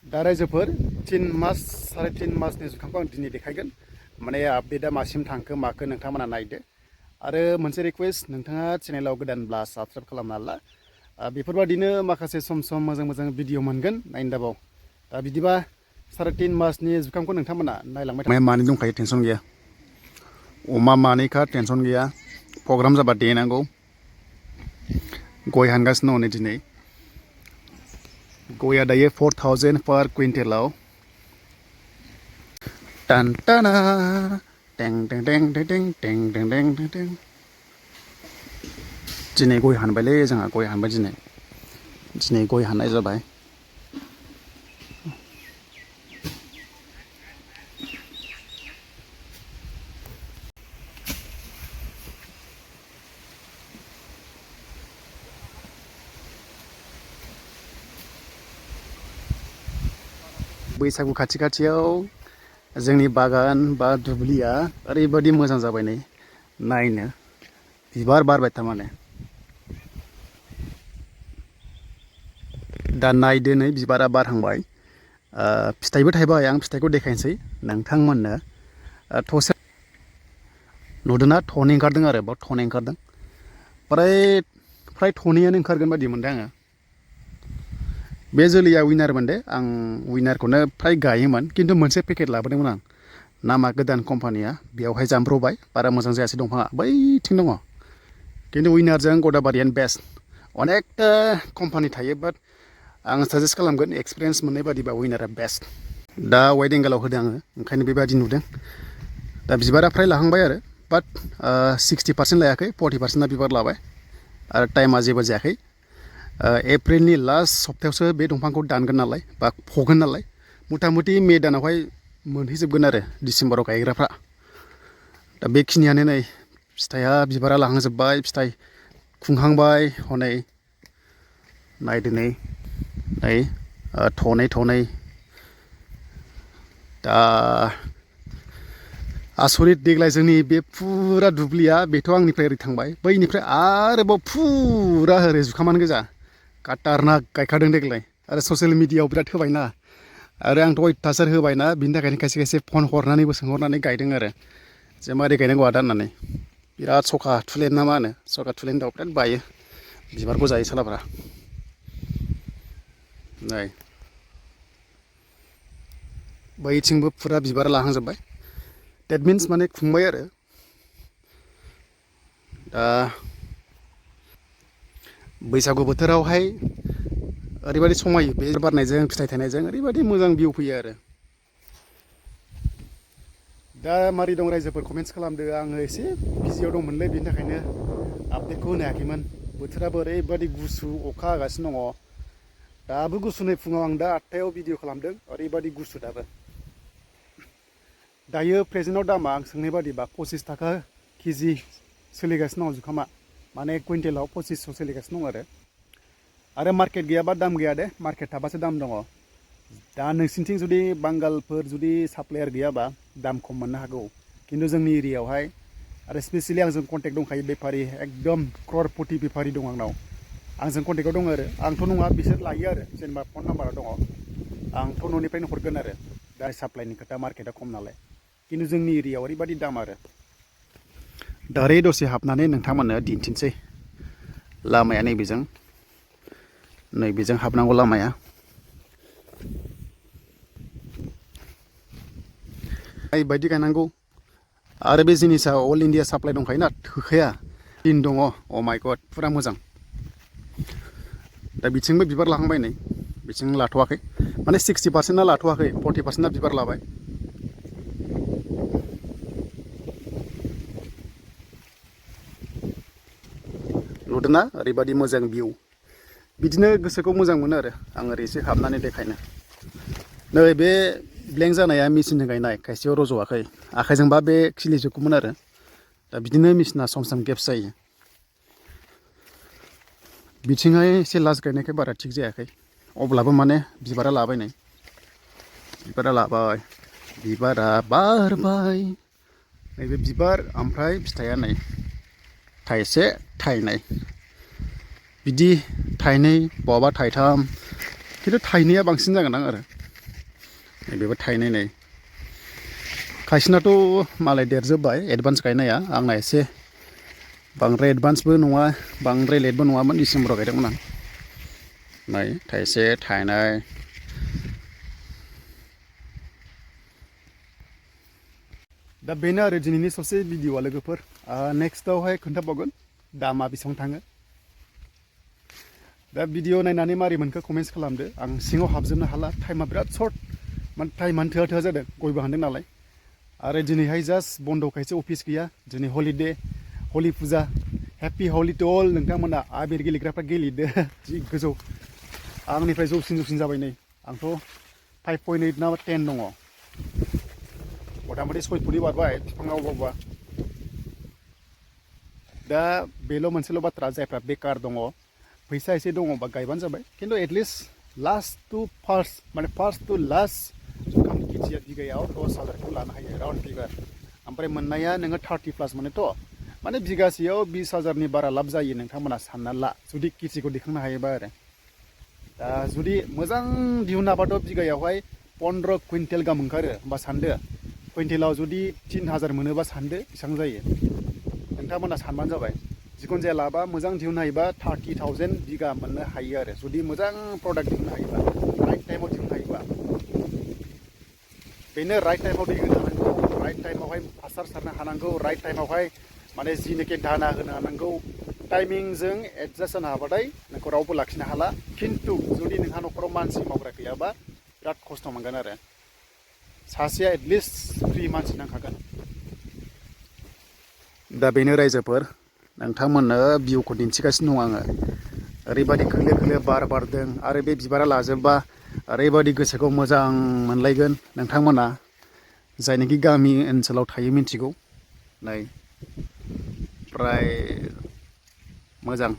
दा रायजोफोर 3 मास 3.5 मासनि जुखामखौ आं दिनै देखायगोन माने आपडेटआ मासिम थांखो माखो नोंथांमोना नायदो आरो मोनसे रिक्वेस्ट नोंथाङा चेनेलाव गोदानब्ला साबस्क्राइब खालामना ला बेफोरबादिनो माखासे सम मोजां भिडिअ मोनगोन नायनो दाबाव दा बिदिबा 3.5 मासनि जुखामखौ नोंथांमोना नायलांबाय थां मानि दंखायो टेनसन गैया अमा मानैखा टेनसन गैया प्रग्राम जाबा देनांगौ गय हानगासिनो दङ दिनै गया दायो 4,000 पर क्विंटेलाव टान टाना टें टें टें टें टें टें टें टें टें टें दिनै गय हानबायलै जोंहा गय हानबाय दिनै गय हाननाय जाबाय बैसागु खाथियाव जोंनि बागान बा दुब्लिया ओरैबायदि मोजां जाबाय नै नायनो बिबार बारबाय थारमाने दा नायदो नै बिबारा बारहांबाय फिथाइबो थायबाय आं फिथाइखौ देखायनोसै नोंथांमोननो थसे नुदोंना थनै ओंखारदों आरो बाव थनै ओंखारदों फ्राय थनैयानो ओंखारगोन बायदि मोनदों आङो बे जोलैया विनारमोन दे आं विनारखौनो फ्राय गायोमोन खिन्थु मोनसे पेकेट लाबोदोंमोन आं नामा गोदान कम्पानिया बेयावहाय जामब्रबाय बारा मोजां जायासै दंफाङा बैथिं दङ खिन्थु विनारजों गदाबारियानो बेस्ट अनेकथा कम्पानि थायो बाट आं साजेस्ट खालामगोन एक्सपिरियेन्स मोननाय बादिबा विनारा बेस्ट दा वाइट एंगेलाव होदों आङो ओंखायनो बेबायदि नुदों दा बिबारा फ्राय लाहांबाय आरो बाट 60% लायाखै 40%आ बिबार लाबाय आरो टाइमा जेबो जायाखै एप्रिलनि लास्ट सप्तायावसो बे दंफांखौ दानगोन नालाय बा फगोन नालाय मथा मथि मे दानावहाय मोनहैजोबगोन आरो डिसेम्बराव गायग्राफ्रा दा बेखिनियानो नै फिथाइया बिबारा लाहांजोब्बाय फिथाइ खुंहांबाय हनै नायदो नै थनै दा आसरित देग्लाय जोंनि बे फुरा दुब्लिया बेथ' आंनिफ्राय ओरै थांबाय बैनिफ्राय आरोबाव फुरा ओरै जुखामानो गोजा काटारनाक गायखादों देग्लाय आरो ससियेल मिडियायाव बिराद होबायना आरो आंथ' अयथासार होबायना बिनि थाखायनो खायसे फन हरनानैबो सोंहरनानै गायदों आरो जे मारै गायनांगौ आदा होननानै बिराद सखा थुलेन ना मा होनो सखा थुलेन दाउ बिराद बायो बिबारखौ जायो सालाफ्रा नै बैथिंबो फुरा बिबार लाहांजोब्बाय डेट मिन्स माने खुंबाय आरो दा बैसागु बोथोरावहाय ओरैबायदि समायो बे बारनायजों फिथाइ थायनायजों ओरैबायदि मोजां भिउ फैयो आरो दा मारै दं रायजोफोर कमेन्ट्स खालामदो आङो एसे बिजियाव दंमोनलै बेनि थाखायनो आपडेटखौ होनो हायाखैमोन बोथोराबो ओरैबायदि गुसु अखा हागासिनो दङ दाबो गुसु नै फुङाव आं दा 8टायाव भिडिअ खालामदों ओरैबायदि गुसु दाबो दायो प्रेजेन्टआव दामा आं सोंनाय बादिबा 25 थाखा केजि सोलिगासिनो दङ जुखामा माने कुइन्टेलाव 2500 सोलिगासिनो दं आरो मार्केट गैयाबा दाम गैया दे मार्केट थाबासो दाम दङ दा नोंसिनिथिं जुदि बांगालफोर जुदि साप्लायार गैयाबा दाम खम मोननो हागौ खिन्थु जोंनि एरियायावहाय आरो स्पेसियेलि आंजों कन्टेक्ट दंखायो बेफारि एकदम क्ररपति बेफारि दं आंनाव आंजों कन्टेक्टआव दं आरो आंथ' नङा बिसोर लायो आरो जेनेबा फन नाम्बारा दङ आंथ' न'निफ्रायनो हरगोन आरो दा साप्लाइनि खोथा मार्केटआ खम नालाय खिन्थु जोंनि एरियायाव ओरैबायदि दाम आरो दारै दसे हाबनानै नोंथांमोननो दिन्थिनोसै लामाया नैबेजों हाबनांगौ लामाया बायदि गायनांगौ आरो बे जिनिसा अल इण्डिया साप्लाइ दंखायोना थोखाया दिन दङ अ माइ गड फुरा मोजां दा बिथिंबो बिबार लाहांबाय नै बिथिं लाथ'वाखै माने 60%आ लाथ'वाखै 40%आ बिबार लाबाय नुदोंना ओरैबायदि मोजां भिउ बिदिनो गोसोखौ मोजां मोनो आरो आं ओरै एसे हाबनानै देखायनो नै बे ब्लेंक जानाया मेचिनजों गायनाय खायसेयाव रज'वाखै आखाइजोंबा बे खिलिजोबगौमोन आरो दा बिदिनो मेचिना सम गेप्स जायो बिथिंहाय एसे लास्ट गायनायखाय बारा थिग जायाखै अब्लाबो माने बिबारा लाबाय नै बिबारा बारबाय नैबे बिबार ओमफ्राय फिथाइया नै थाइसे थाइनै बिदि थाइनै बहाबा थाइथाम खिन्थु थाइनैया बांसिन जागोन आरो बेबो थायनाय नै खायसेनाथ' मालाय देरजोब्बाय एडभान्स गायनाया आंना एसे बांद्राय एडभान्सबो नङा बांद्राय लेटबो नङामोन डिसेम्बराव गायदोंमोन आं नै थाइसे थाइनै दा बेनो आरो दिनैनि ससे भिडिअ'आ लोगोफोर नेक्स्टआवहाय खोन्थाबावगोन दामा बेसेबां थाङो दा भिडिअ नायनानै मारै मोनखो कमेन्ट्स खालामदो आं सिङाव हाबजोबनो हाला टाइमा बिराद सर्ट माने टाइमानो थोआ थोआ जादों गयबो हानदों नालाय आरो दिनैहाय जास्ट बन्द'खायसो अफिस गैया दिनै हलिडे हलि फुजा हेपि हलि टु अल नोंथांमोना आबिर गेलेग्राफ्रा गेलेदो जि गोजौ आंनिफ्राय जौसिन जाबाय नै आंथ' 5.8 ना 10 दङ मथा मथि 6 फुटनि बारबाय बिफाङाव अबा दा बेल' मोनसेल' बाथ्रा जायफ्रा बेकार दङ फैसा एसे दङबा गायबानो जाबाय खिन्थु एटलिस्ट लास्ट टु फार्स्ट माने फार्स्ट टु लास्ट जुखाम खेथिया बिगायाव 10,000खौ लानो हायो राउन्ड फिगार ओमफ्राय मोननाया नोङो 30+ मोनोथ' माने बिगासेयाव 20,000नि बारा लाब जायो नोंथांमोना सानना ला जुदि खेथिखौ दिखांनो हायोबा आरो दा जुदि मोजां दिहुनाबाथ' बिगायावहाय 15 कुइन्टेल गाहाम ओंखारो होमबा सानदो कुइन्टेलाव जुदि 3,000 मोनोबा सानदो बेसेबां जायो नोंथांमोना सानबानो जाबाय जिखुनु जाया लाबा मोजां दिहुननो हायोबा 30,000 बिगा मोननो हायो आरो जुदि मोजां प्रडाक्ट दिहुननो हायोबा राइट टाइमाव दिहुननो हायोबा बेनो राइट टाइमाव दै होनो हानांगौ राइट टाइमावहाय हासार सारनो हानांगौ राइट टाइमावहाय माने जिनोखि दाना होनो हानांगौ टाइमिंजों एडजास्ट जानो हाबाथाय नोंखौ रावबो लाखिनो हाला खिन्थु जुदि नोंहा न'खराव मानसि मावग्रा गैयाबा बिराद खस्थ' मोनगोन आरो सासेया एटलिस्ट फ्रि मानसि नांखागोन दा बेनो रायजोफोर नोंथांमोननो भिउखौ दिन्थिगासिनो दं आङो ओरैबायदि खोलो खोलो बार बारदों आरो बे बिबारा लाजोबबा ओरैबायदि गोसोखौ मोजां मोनलायगोन नोंथांमोना जायनाखि गामि ओनसोलाव थायो मिथिगौ नै प्राय मोजां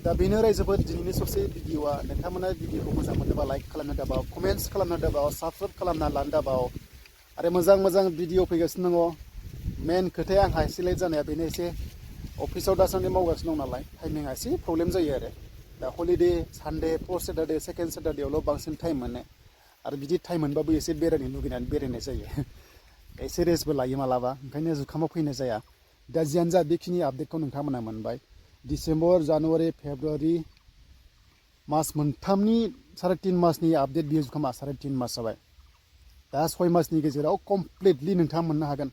दा बेनो रायजोफोर दिनैनि ससे भिडिअ'आ नोंथांमोना भिडिअ'खौ मोजां मोनोबा लाइक खालामनो दाबाव कमेन्ट्स खालामनो दाबाव साबस्क्राइब खालामना लानो दाबाव आरो मोजां भिडिअ फैगासिनो दङ मेन खोथाया आंहा एसे लेट जानाया बेनो एसे अफिसाव दासान्दि मावगासिनो दं नालाय टाइमिंआ एसे प्रब्लेम जायो आरो दा holiday Sunday fourth Saturday second सेटारडेआवल' बांसिन टाइम मोनो आरो बिदि टाइम मोनबाबो एसे बेरायनो लुगैनानै बेरायनाय जायो एसे रेस्टबो लायो मालाबा ओंखायनो जुखामाव फैनाय जाया दा जियानो जा बेखिनि आपडेटखौ नोंथांमोना मोनबाय डिसेम्बर जानुवारि फेब्रुवारि मास मोनथामनि 3.5 मासनि आपडेट बियो जुखामा 3.5 मास जाबाय दा 6 मासनि गेजेराव कमप्लिटलि नोंथाङा मोननो हागोन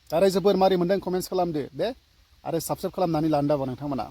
दा रायजोफोर मारै मोनदों कमेन्ट्स खालामदो दे आरो साबस्क्राइब खालामनानै लानो दाबाव नोंथांमोना